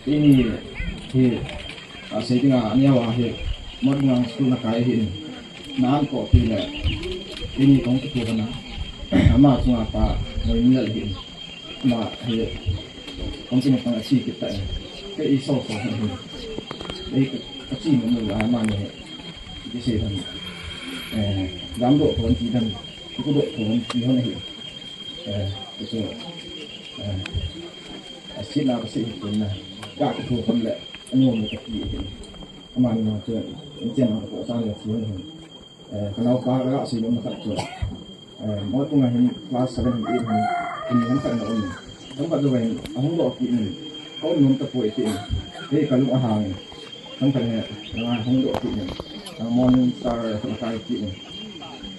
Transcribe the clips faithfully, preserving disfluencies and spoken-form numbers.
Ini hi, a, sei dinga, aneo a hi, Motbung a school na kai hi, na an ko pi le, ini kong tu na, ama chunga pa, Moiminlal hi, ama hi, kong tu na pang a chi kita, ke i so so hi, e ka chi mo mo la ama ni, ki sei dan, e, dam do ko ti dan, ku do ko ti ho na hi. Eh, ito, eh, asin na kasi ito na, ya ko ko le, ano mo ka ti. Ama ni mo to, intian na ko sa na ti. Eh, kana pa ka si mo na ka to. Eh, mo to nga hin class seven, eight hin, hin han ka na um. Ang pa do hin, ang do ki ni. Ko nom ta po iti. Hey, kalung ahang. Ang pa ni, ang hong do ki ni. Ang Morning Star ka ki ni.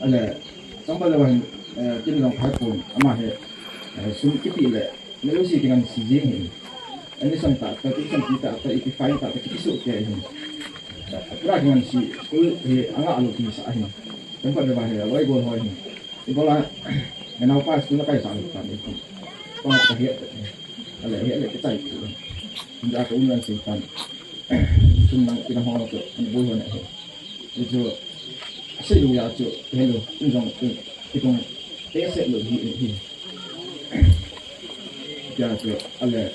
Ale, ang pa do hin, eh, kin long kai po, ama he, eh, sum kipi le, Melusi kingan si jing hin. Ani sang ta, ta, ti sang ti ta, ta, iti fine ta, ta, kiti su ke hin. Pura kingan si, ul, he, anga alu ti sa hin. Tempat de ba he, aloi gol hoi hin. Ibola, enau pa school na kai sa ni ta ni. Pa ta he, ale, he, ale, ke tai. Inda ko ungan si tan. Sun nang kinang ho to, ani boi ho na he. Chu, asei lu ya chu, hello, in jong, in, ti kong, te se lu hi, hi. Ya chu, ale,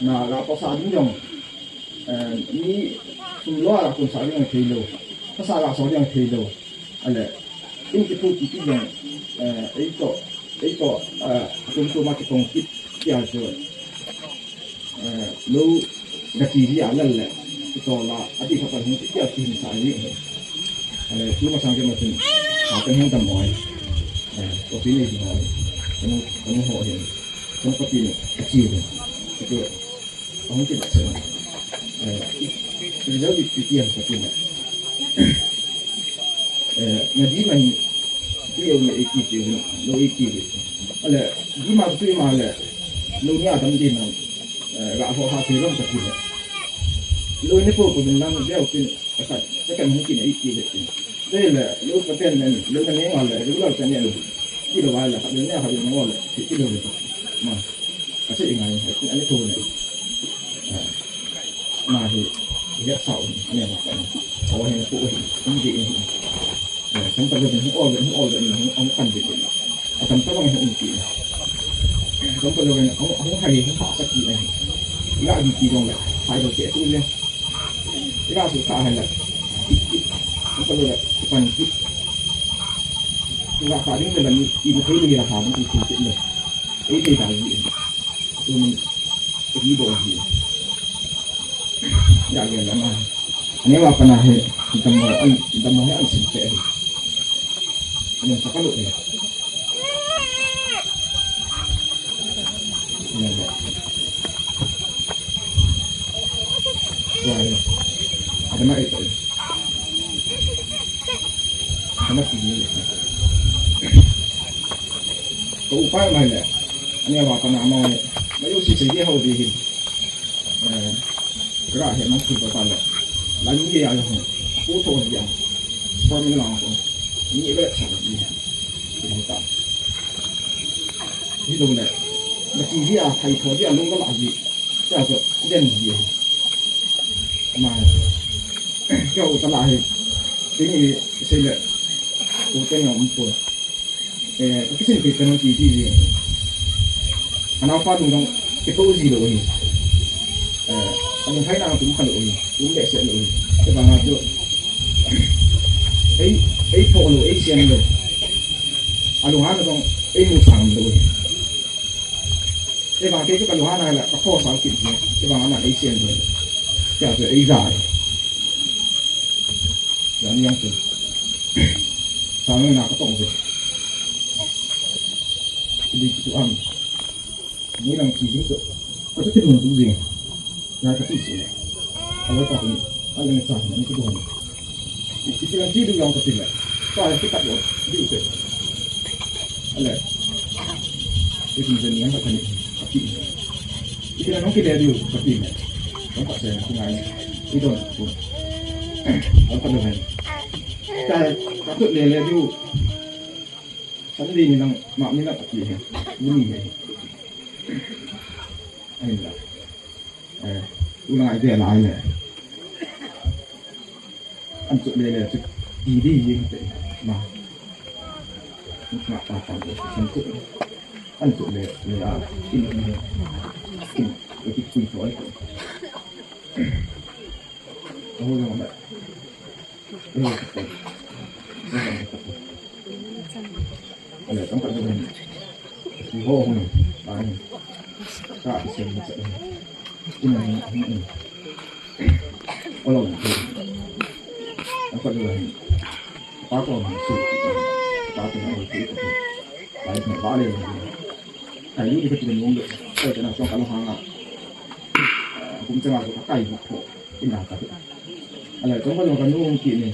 na la pa sa ding jong, eh, ni, sum lo la kun sa ding thei lo, pa sa la so ding thei lo, ale, in ki pu ki ki jong, eh, ei to, ei to, eh, tum tu ma ki kong ki, ya chu. Eh, lo, ga ti ji a lal le, to la, a ti kha pa hung ti a ti sa ji. Ale, tu ma sang ke ma tin, a kan hung tam moi. Eh, ko ti ni ji moi. Kanu, kanu ho hin. Kanu pa ti ni, a ti ni. Ko, hung ti ba se. Eh, result ti ti a pa ti ni. Eh, na di man, tu yo me eki ti, lo eki ti. Ale, di ma tu ma le, lo ni adam di na, eh, ga ho ha ti rom ta ti le. Lo ni po ko din lang de o tin, ka, ka kan hu tin eki le tin. De le, lo pa ten le, lo ka ne ma le, lo ka ne lo. Ti lo wa le, ka ne ha lo le, ti lo le. Ma. Kasi ingai, ani to ne. Ah, ma hi, ya sao, ani ma ka. O hi na ko hi, um di hi. Eh, sang ta lo hi, o lo, o lo, o kan di. Atam ta bang hi um di. Sang ta lo hi, o, o hai hi ha sa ki ai. Ya di ki dong le, hai lo ke tu le. Ya su ta hai le. Sang ta lo le, pan ki. Ya ka ding le ni, i mo thei ni la ha ni ki ki le. Ei thei ta ji. Tum, ei bo ji. Ya ge la ma. Ani wa pa na he, dam mo an, dam mo he an sin pe. Ani sa ka lo he. Ya ba. Ya, ya. Ada ma e. Kana ti ni. Ko upai mai le. Ani wa kana mai le. Ma yo si se ye ho di hin. Eh, kra he mang tu ba le. La ni ye ya ho. Ko to ya. Formula ko. Ni be sa ni. Ki ta. Ni lo le. Ma ti ya thai tho ya lo la ji. Cha cho, den ji. Ma. Kya ho ta la hai. Kini sei le. Ko te ngam po. Eh, ka kisin pe kan ti ti ji. Ana pa dung dong, ke to ji lo hi. Eh, anu hai na tum kha lo hi. Tum be se lo hi. Te ba nga cho. Ei, ei po lo, ei sian lo. Anu ha na dong, ei mu sang lo hi. Te ba ke ka lu ha na la ka ko sa ki ji. Te ba na ei sien de. Ka de ei za. Ya ni yang tu. Sa ni na ka tong de. Di tu am. Ni lang ki ji tu. Ka tu ti mun tu ji. Na ka ti si. Ala ka ni. Ala ni sa ni ki do. Iti lang ti du yang ka ti le. Ka ti ka do. Di u te. Ale. Iti ni yang ka ni. Ka ti. Iti lang ki le di u ka ti le. Yang ka se na ku ngai. I don ku. Ang ka do ngai. Ka, ka tu le le di u. Sunday ni lang ma ni lang ka ti he. Ni ni he. Ai la. Eh, Tulai ve lai le. An chu le le chu ti di jing te. Ma. Nga pa pa de. An chu. An chu le le a. In in. In. Ki kui to ai. Ho yo ma. Ina ka ti. Ale, tong ka lo ka nu um kit ni.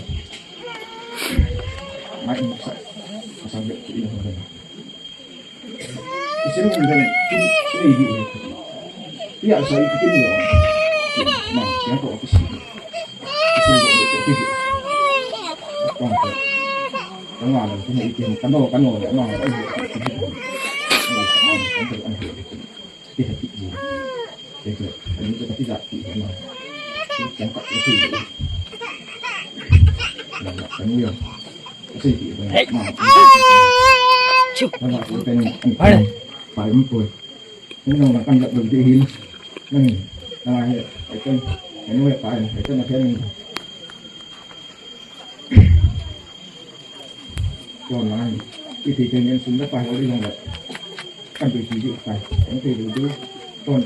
Ngai um sa, sa sa kit ni. Isin um den, ini di. Iya sa itu kini yo. Ma, siapa aku sih? Isin um den, itu. Tong ka. Tong ka lo, itu itu. Kano, kano, ya, ma. Ti ha ti ji. Ti tu. Ani tu ka ti ja ti ma. Ti chang ka ti ji. Na ka ni ya. Ti ti ma. Chu. Na ka ti ni. Pai. Pai mu tu. Ni na kan la du di hin. Ni. Na he. Ai kan. Ni we pai. Ai kan na phen. Ton lai, i ti ten yen sum da pa ho di jong le. Kan ti ti di pa, kan ti di di. Ton,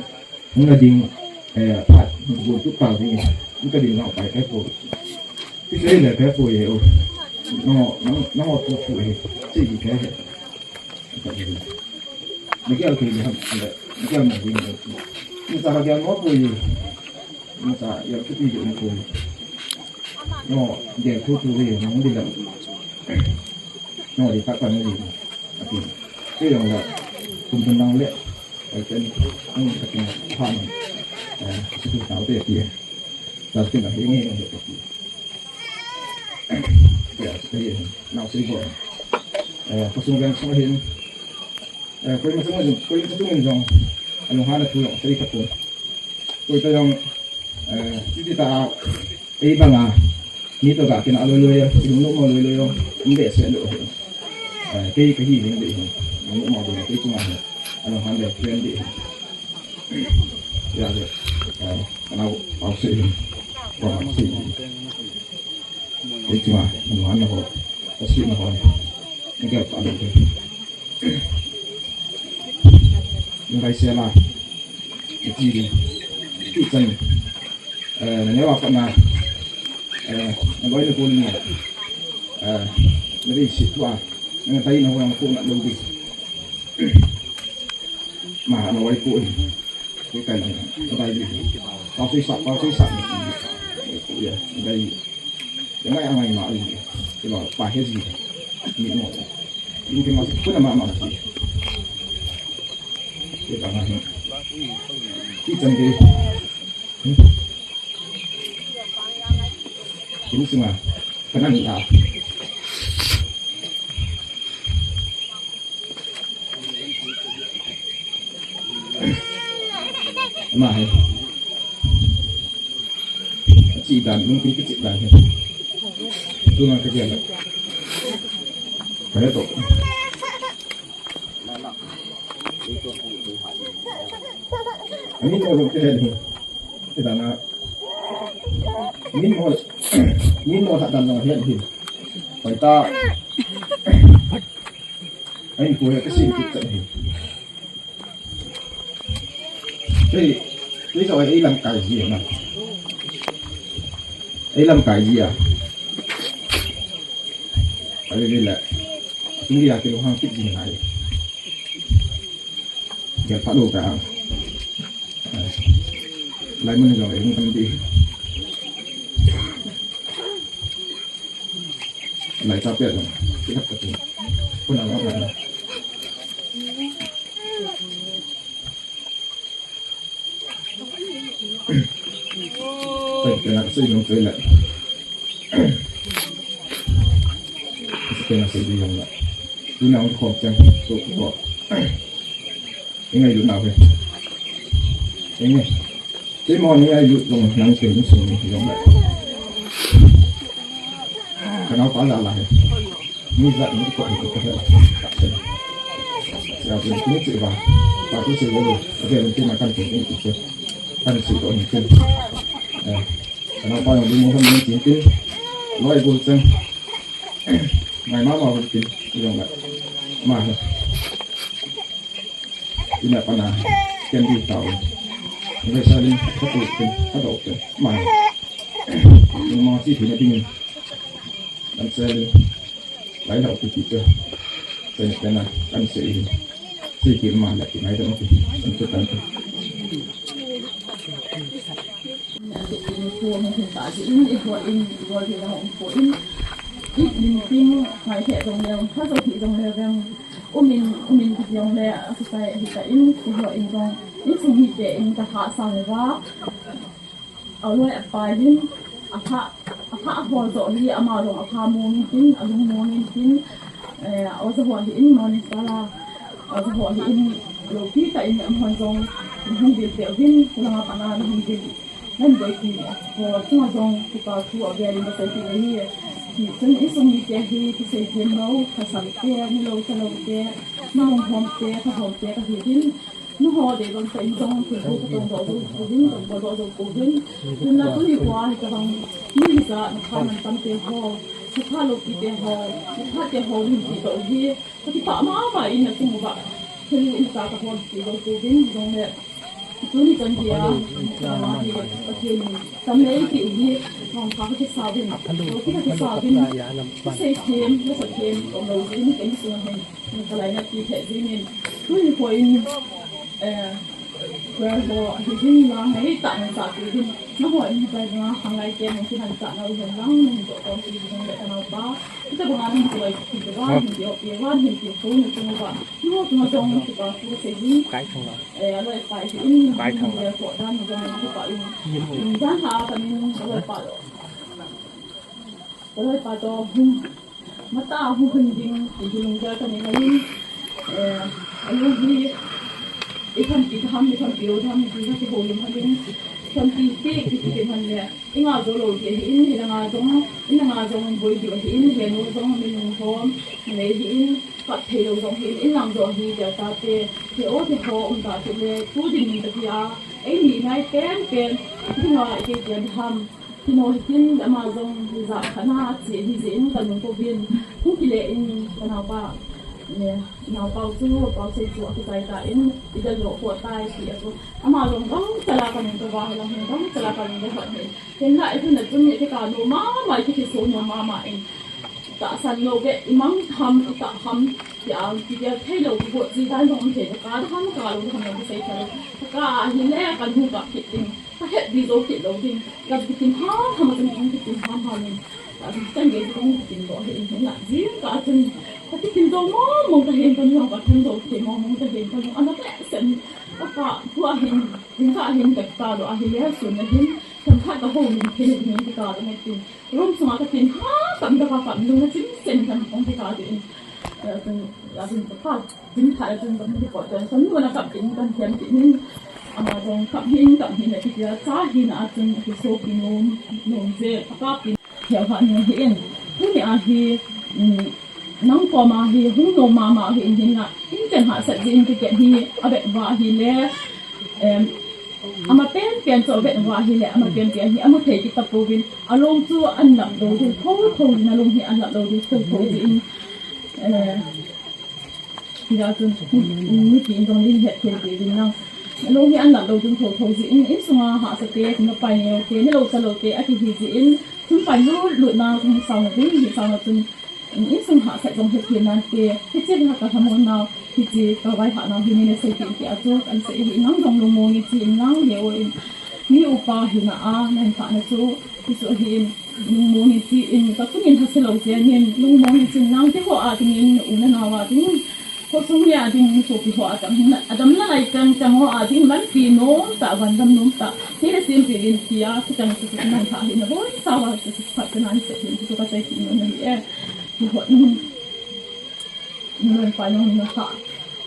hung na ding, eh, pa, go tu pa di. Hung ka ding na pa ka po. Ti se le ka po ye o. No, no, no tu pu ye. Si di ka he. Ni kia ke ni ha, ni kia mo di. Ni ta ha kia mo po ye. Ni ta ya ke ti di mo po ye. No, dia tu tu dia, no, dia. No, dia tak pandai dia. Tapi, dia yang dah, pun tenang le. Macam, hmm, macam, faham. Eh, situ tahu dia, dia. Tapi nak ini, yang dia. Ya, seperti ini. Nak seribu. Eh, pasung yang semahin. Eh, koi macam, koi macam jong. Anu hana tu yang, tadi kapun. Koi tu yang, eh, tadi tak Ei banga, mi to ga kina loi loi, i lungnom loi loi, i behseh lou. Eh, kei kahi ding ding, lungnom ding, kei chunga hi, alunghan ding, friend ding. Ya, ya, eh, kana pau se, pau se. Kei chunga, alunghan na ho, kasi na ho, ni kei pa ding. Ngai sela, kiti ding, kiti chan. Eh, na neo a pat na, eh, na loi na pu ni, eh, na dei si tua, na dei na huang pu na lou ding. Ma na wai pu ni, pu kai na, na dei ding. Pau sui sa, pau sui sa. Ya, na dei. Yang ngai angai ma ni, ti ba pa he ji. Ni mo. Ni ke ma pu na ma ma ji. Ti ba ma ni. Ti chan dei. Ini semua. Tenang ya. Ama hai. Chi dan, mungkin kecil dan. Tu nak kerja. Kaya tu. Amin, orang kerja ni. Kita nak. Min mo, min mo sa dan no hian hin. Pai ta. Ai ko ya kasi kita hin. Hei, hei sa ai lam kai ji na. Ai lam kai ji a. Ai le la. India ke hang kit ji na. Gel pha lou ta. Lai mun jong ei hung tam di. Lai ta pet jong. Ki hap ta tu. Ko na ma ma. Pai, pai na ka sei nung sei le. Ka sei na sei di jong le. Tu na ung khom chang, tu ko. Ingai lu na ve. Ingai. Keima ni ai lut jong nang kei ni sum ni jong lai. Ka naopa la la he. Ni jat ni ko ni ko he. Ya, ni ni chi ba. Pa tu se lo. Ade ni ma kan ko ni chi. Kan si ko ni chi. Eh. Ka naopa jong di mo hom ni chi chi. Loi gol chang. Ngai ma ma hom chi. Jong lai. Ma he. Ina pana, ken di tau. Ngai sa ling, ka tu ken, ka do ken. Ma. Ni ma chi thina ding. Kan sa ling. Lai lau ki ki cha. Sa ni kana, kan sa i. Chi ki ma la ki ngai da ma ki. Kan sa kan. Ati in ko mo hin ta ji in, i ko in, i ko hin na hong ko in. I min ping, mai he jong le, ha jong hi jong le, veng. Umin, umin ki jong le, a su sai hi ta in, i ko in jong. In sung hi te in ka ha sa le va. A loi a pai hin, a pha, a pha a hol jo hi, ama jong a pha mo min tin, a lung mo min tin. Eh, a o jo ho hi in mo ni sa la. A jo ho hi in, lo pi ta in, a mo jong, hung bil te vin, ku la ma pa na, hung bil. Nan doi ti, ko chunga jong, kipa thu a velin ka sei ti hi. Ti chun insung mite hi, kisei them lo, ka sam te, ni lo sa lo te, ni hom hom te, ka hom te, ka hi din. Nu ho dei bang sa in jong, thil thu ka tong doh zo, ka din, ka bol doh zo ko din. Tun na tun hi kwa hi ka bang, ni hi sa, na pha man tam te ho, na pha lo pi te ho, na pha te ho, ni hi doh hi. Ka kipah mama in na chung uva. Thil in sa ka hon ti lo ko vin jong le. Tuni chan dia. Pathen in tam le ti hi. Nong pha ka kisa vin. Lo ki ka kisa vin. Ka sei them, ka sa them, ko lo vin, ka ni sung hen. Ka lai na ti the vin in. Tuni ko in, eh, Well, bo, hi din la, hei ta na sa ti din. Na ho in pai na, hang lai ke, mo ki han sa na, u hen lang, mo to to ti din le ta na pa. Ita ba na mo lai ti ba, mo ti o ti ba, mo ti ko mo ti ba. Mo to mo jong ti ba, ko se din. Kai thang la. Eh, a loi pa ti in, kai thang la. Ko dan mo jong ti ba in. Dan ha ka min, a loi pa lo. A loi pa to, hmm. Mata hu hun ding, i lunggel ka nei ahin, eh, a lung hi, i khampi ka ham, i khampi lo ka ham, i khampi ho lum ahin, i khampi ti, ti, ti, ti man le, i nga jo lo ti ahin, i nga jong, i nga jong boi di ahin, he no jong, mi nung hom, mi lei ahin, kap thei lo jong ahin, i lang jo ahi, tia ta te, te o te ho, um ta te le, tu din min ta ti a, ei mi nai pen, pen, i nga i ke ti a di ham. Kino hitin ama jong hija khana chi hi jin ka nung ko bin. Hung kile in ka naupa, ne, naupa chu, pa sei chu a kisai ta in, i da lo ko tai ti a chu. Ama jong bang chala ka nung ko ba, hela hung bang chala ka nung ko ba hin. Ken la i huna chun i ka no mama, i ki so no mama in. Ta san lo be, i mang tham, i ta ham, ti a, ti a thei lo ko ji dan jong thei ka da ham ka lo ham lo sei ka lo. Ka hi le ka nu ka ki tin. Ka het di zo kit lo ding. Ka kitim ham ham a, ka kitim ham ham in. Ka kitim ge ka kitim lo he in la. Jing ka chun. Ka kitim zo mo mo ka hen ka ni ka them zo ke mo mo ka hen ka ni. Ana ka sen. Ka ka tu a hen. Jing ka hen ka ka lo a hi le sun na hin. Kan kha ka ho min ke ni ka lo ne tin. Room sunga ka tin ha, kam da ka kam lu na chim sen kan kong ti ka ti in. Eh, kan, la tin ka pa, tin tha la tin ka ti ko ton. Kan lu na kam tin kan thiam ti nin. Ama jong kam hin, kam hin na ti ya, cha hin a chun ki so ki nom, nom je, ka ka tin. Thiam ha ni hi in. Tu ni a hi, mm, nang ko ma hi, hung nom mama hi in hin na. In ken ha sat ji in ti ken hi, a bek ba hi le. Em, ama pen pen chu a bek ba hi le, ama pen pen hi, ama thei ki ta po vin. A long chu an lap lo ding, tho tho ding a long hi an lap lo ding, tho tho ding. Eh, hi da chun, mi ki in jong ding het thei thei ding nang. A long hi an lap lo ding, tho tho ding. In, in sunga hahsa te, na pai neo te, ni lo sa lo te, a ki hi ding. Chun pai lut lut na, chun sao na ding, hi sao na chun. Insung hahsat jong hethem nante, hiche hi ka lhamon nau, hiche ka vaihah nau hi nina sei tin ti a chu, kan sei hi nang jong lungmong in chi in nang he o in. Mi upa hina a, na hin phah na chu, hichu hi in, lungmong in chi in, ka khun in hahsa lo che nin, lungmong in chi in nang te ho a ding in, u le nau a ding in, khosung le a ding in, sopi ho a dang hin, a dam na lai chang chang ho a ding in, man pi nom ta, van dam nom ta, hi le sim pi in ti a, chu chang chu chu nan phah hi na boi, sa va chu chu phat chu nan sei hin, chu ka sei ti nom na hi e. Ki hot, mm, naloi pa jong na kha.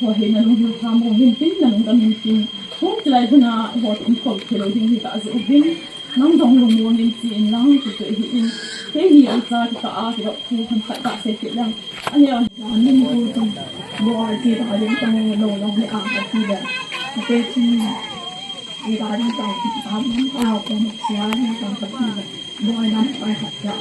Ho he nalung na kha mo hin tin, nalung dam hin tin. Hung kilai huna, iho in kol thei lou ding hi ta azu uvin. Nang dong lungmong in ti in lang tu tu hi in. Keini a cha ki ta a ki dok tu kan khat ta se ki lang. Ani a, ani tu tu. Bo ai ti ta ding ta lou lou ni a ka ti da. Te ti. Ida ding ta ti ta ni a ko ni sia ni ta ka ti da. Bo ai nam ai ka ya.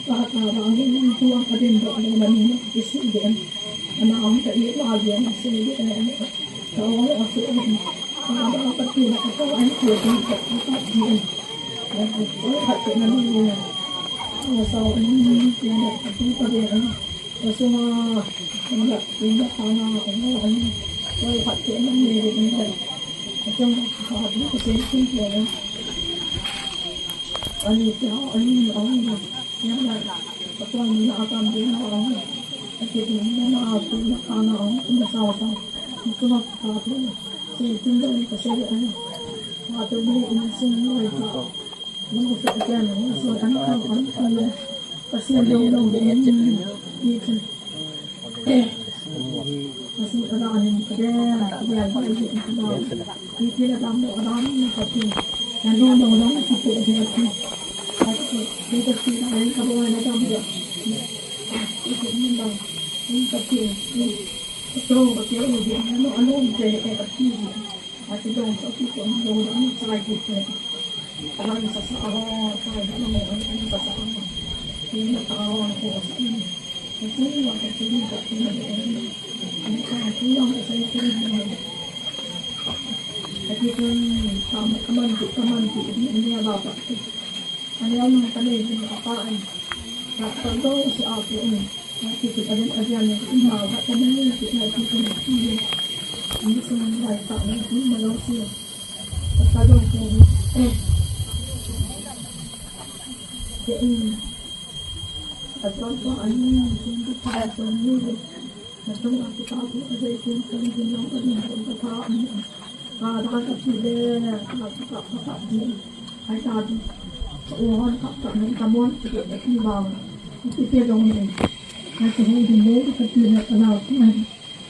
Tata, bang hung hung tuang ka din doh le la ni na kisi den. Ana ong ka i la den a se den. Ka ong a se den. Ka ba ka ti na ka ka ai ko den ka ka ka den. Ka ko ka te na ni na. Ka sa ni ni ni na ka tu ka den. Ka su ma. Ka la ni na ka na ong a ni. Ka ka te na ni ni na. Ka tu ka tu ka se ni ni na. Ani te ha ani ong na.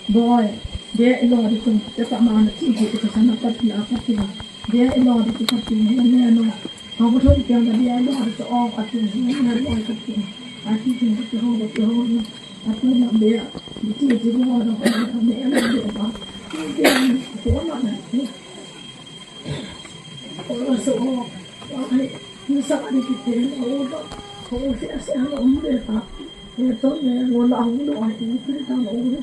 Boy, dia ilo di tu, dia tak mana ti di tu sana pati apa ti. Dia ilo di tu pati ni ni no. Kau betul dia dia ilo di tu oh pati ni ni boy pati. Pati ni tu ho tu ho ni. Pati ni dia di tu di ho do ni ni ni dia pa. Dia ni tu mana ni. Oh so oh. Ai, ni sa di kita oh. Oh si asi ano umbe pa. Itu ni wala ulo ai itu kita ulo.